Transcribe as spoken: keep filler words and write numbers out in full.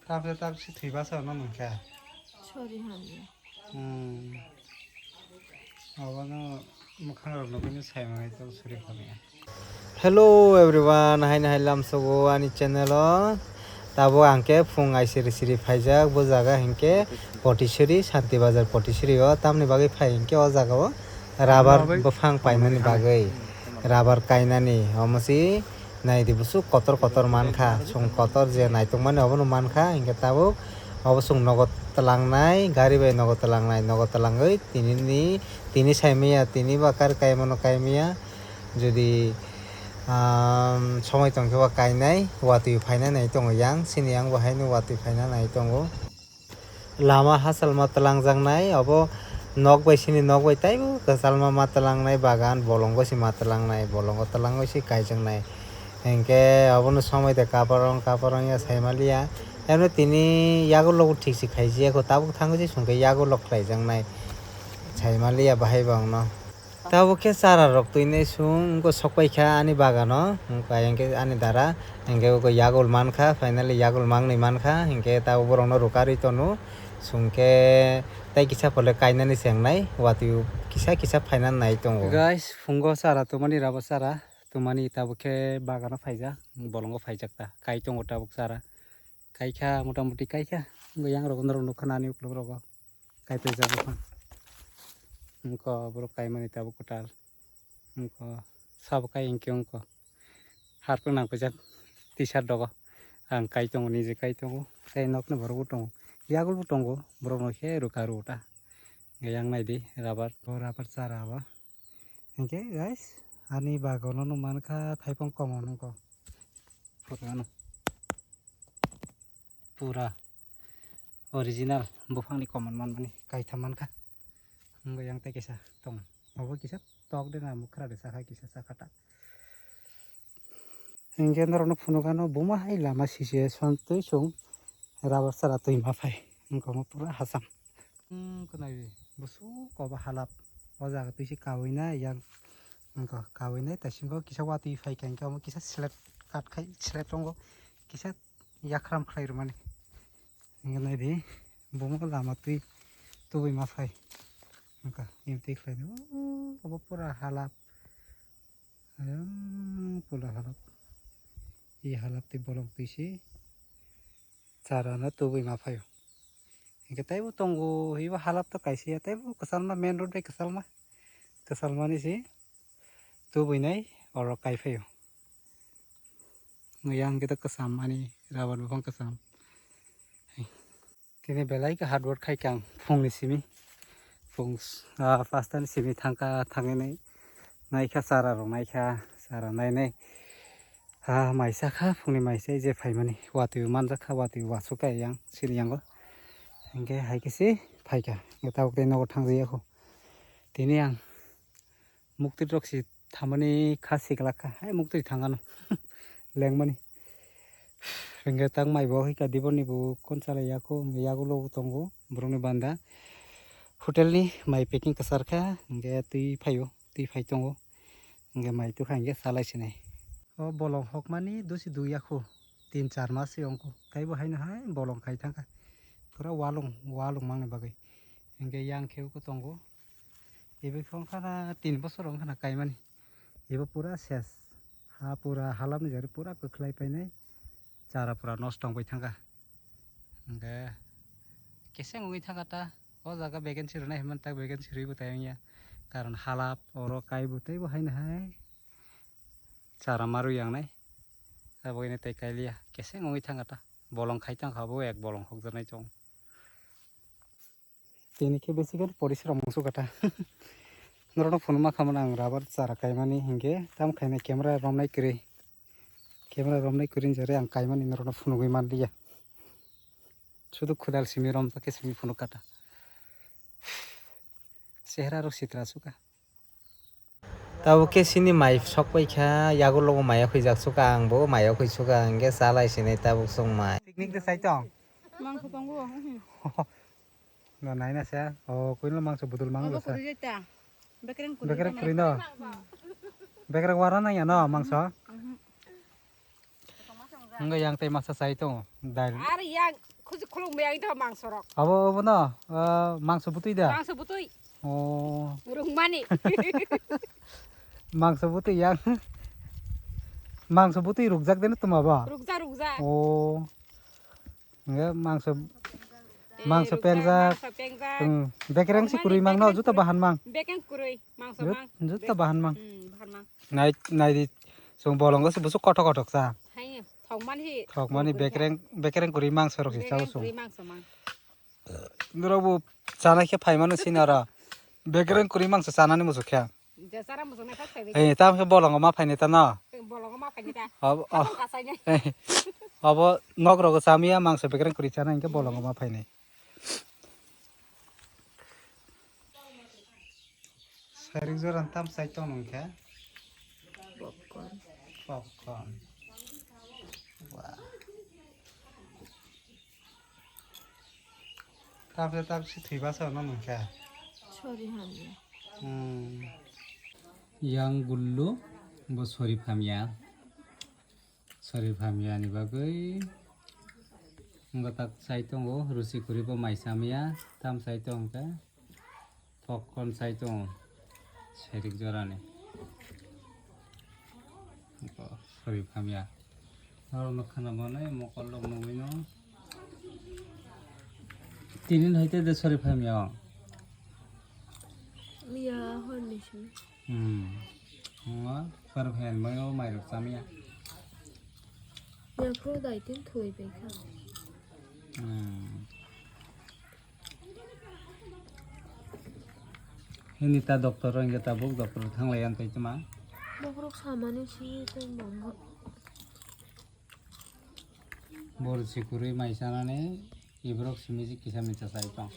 Tabse tabse thwi basa no nungkha. Sorry, honey. Hmm. Abono mwkhang rok nugwi sai manwi tong suri khamya. Hello everyone, haino hai lamsogo ani channel o. Tabuk ang khe phung ai siri siri phaijak, bo jaga hinkhe Potisuri, Santi Bazar Potisuri o. Tamni bagwi phai hinkhe o jaga o rubber bwphang painani bagwi, rubber kainani. Omo si nai di, busuk kotor kotor mankha, chwng kotor je naitokmani obono mankha, hinkhe tabuk obo chwng nogo twlangnai, gari bai nogo twlangnai, nogo twlangwi tinini, tini saimaya, tini ba kar kaimano kaimaya, jodi, um, somoi tongkhe ba kainai, watwi phaina nai tongo yang, chini yang bo haino watwi phaina nai tongo. Lama hachal ma twlangjaknai, obo nok bai sini nok bai taibo kwchalma ma twlangnai bagan, bolongo se ma twlangnai, bolongo twlangwi se kaijaknai. Hinkhe obono somoi de kaparong kaparong ya saimaliya. Eno tini yagulo thik se khaijiyakho, tabuk thangwi se chwngkhe yagulo khlaijaknai. Saimaliya bahai bangno. Tabuk khe chara rok twinai chwng wngkha, sokpai kha ani bagano, wngkha hinkhe ani dara, hinkhe wngkha yagul mankha, finally yagul mangnwi mankha, hinkhe tabuk borokno rwkarwi tono, chwngkhe tei kisa phole kainani chengnai, watwi kisa kisa phainani nai tongo. Guys, phungo chara twmani, rubber chara twmani, tabuk khe bagano phaijak, bolongo phaijak ta, kai tongo tabuk chara. Kaikha, motamuti kaikha. Wngkha yang rok, norok nukha nani ukulok rogo. Kai paijak buphang. Wngkha borok kaimani tabuk kwtal. Wngkha sabo kai hinkhe wngkha. Harpang nang paijak T-shirt rogo. Ang kai tongo, nije kai tongo. Tei nokni borok bo tongo. Yagul bo tongo. Borok no khe rwkha rw ta. Yang naidi rubber. Bo rubber chara bo. Hinkhe guys, ani bagano no mankha thaipong komon wngkha. Photo ano. Pura original buphangni komon manmani kaitham mankha. Wngkha yang tei kisa tong. Obo kisa tok de na mukhra de sakha kisa sakha ta. Hinkhe norokno phunukgano buma hai lama sisi song twi chwng rubber chara twi ma phai. Wngkha omo pura hacham. Wngkha nai busuk obo halap. O jaga twi se kawi nai yang wngkha kawi nai taisingo kisa watwi phai kha hinkhe omo kisa slab kat khai slab tongo kisa yakhram khlai rwmani. Hinkhe nai di buma lama twi tubui ma phai wngkha emtwi khlai di obo pura halap. Ayang pula halap. I halap tei bolong twi se chara no tubui ma phaio. Hinkhe teibo tongo, ibo halap to kaisa ya, teibo kwchalma, main road bai kwchalma. Kwchalmani se tubui nai oro kai phaio. Yang khe to kwcham ani rubber buphang kwcham. Tini belai khe hard work khai kha ang phungni simi. Phung, ah, pasta ni simi thangkha, thangwi nai naikha chara rok naikha, chara nai nai. Ah, mai cha kha, phungni mai cha je phaimani. Watwi manjak kha, watwi wasuk kha yang, sini yango. Hinkhe hai khe se phai kha. Hinkhe tabuk tei nogo thangjakya kho. Tini ang muktwi rok si thamani kha siklak kha, hai muktwi thang ano lengmani. Hinkhe tak mai bo hai kha diboni bo kon chalai ya kho, hinkhe yagulo bo tongo borokni banda. Hotel ni mai packing kwchar kha, hinkhe twi phaio, twi phai tongo, hinkhe mai twi kha hinkhe chalai sinai. O bolong hokmani dosi dui ya kho, tin char mas se ongkho, taibo haino hai bolong khai thang kha, pura walung walung mangni bagwi. Hinkhe yang khe oko tongo. Ebe khe wngkha na tin bosor wngkha na kaimani. Ebo pura ses. Ha pura halamni jari pura kwkhlai painai. Chara pura nosto wngwi thangkha. Hwnkhe keseng wngwi thangkha ta. O jaga vacancy rwnai hwnmani tak vacancy rwibo tai wngya. Karon halap oro kaibo teibo haino hai. Chara marwi yangnai. Abo ino tei kailiya. Keseng wngwi thangkha ta. Bolong khai tangkha bo ek bolong hokjaknai chong. Tini khe basically porisrom wngsu kha ta. Norokno phunukma khamani ang rubber chara kaimani hinkhe tamo khaina camera romnai kwrwi. Camera romnai kwrwi ni jora ang kaimani norokno phunugwi manliya. Sudu khudal simi romjak khe simi phunuk kha ta. Chehra rok sitra su kha. Tabuk khe chini mai sok pai kha, yagulogo mai o khwijak su kha, ang bo mai o khwi su kha, hinkhe cha lai sinai tabuk chwng mai. Picnic de sai tong? Mangso tongo. No nai na sa. O, kuino mangso budul mango sa. Bekereng kwrwi no? Bekereng wara nang ya no mangso? Mhm. Wngkha yang tei masa sai tongo, dail. Ar yang Khusi khulung bai ang tho mangso rok. Abo, abo no, ah, mangso butui da? Mangso butui. Oh. Rungmani. Mangso butui yang. Mangso butui rukjak dene tuma ba? Rukjak, rukjak. Oh. Nge mangso, eh, mangso rukjak, pengjak. Mangso pengjak. Hmm. Bekereng si rungmani kurui mangno, bekereng juta kurui. Bahan mang. Bekereng kurui, mangso jut-, mang. Juta bahan mang. Hmm, bahan mang. Nai, nai di, song bolongo se busuk kothok kothok sa. Hai, thokmani hi. Thokmani kurui bekereng, bekereng kurui mangso rok si chao song. Bekereng kurui mangso mang. Norok bo chana khe phai mano sini oro. Bekereng kurui mangso chanani muchuk khe. Je chara muchuk nai phai phai. Eh, tam khe bolongo ma phaini ta no? Bolongo ma phaini ta. Abo, oh. Abo kasai nai. Eh, abo nok rogo chamiya mangso bekereng kurui chana hinkhe bolongo ma phaini. Sairik jora tam chai tong nung khe? Popcorn. Popcorn. Wah. Tabse tabse thwiba sa no nung khe? Sori hamya. Hmm. Yang gullu bo sori phamya. Sori phamya ni bagwi wngkha tak chai tongo, rusi kwrwi bo mai chamya, tam chai tong khe popcorn chai tongo, sairik jorani. Bo sori phamya. Norok no khana bo nai mokol rok nugwi no. Tinin hoite de sori phamya o. Miya horni simi. Hmm. Ngo sori phamya ni bagwi o mairok chamya. Yaphro daitin thoi bai kha. Hmm. Hini ta doctor o hingke tabuk doctor thanglai ang tei tuma. Bokhorok samani si tei mangha. Bor si kwrwi mai sanani iborok simi si kisa misa sai tong.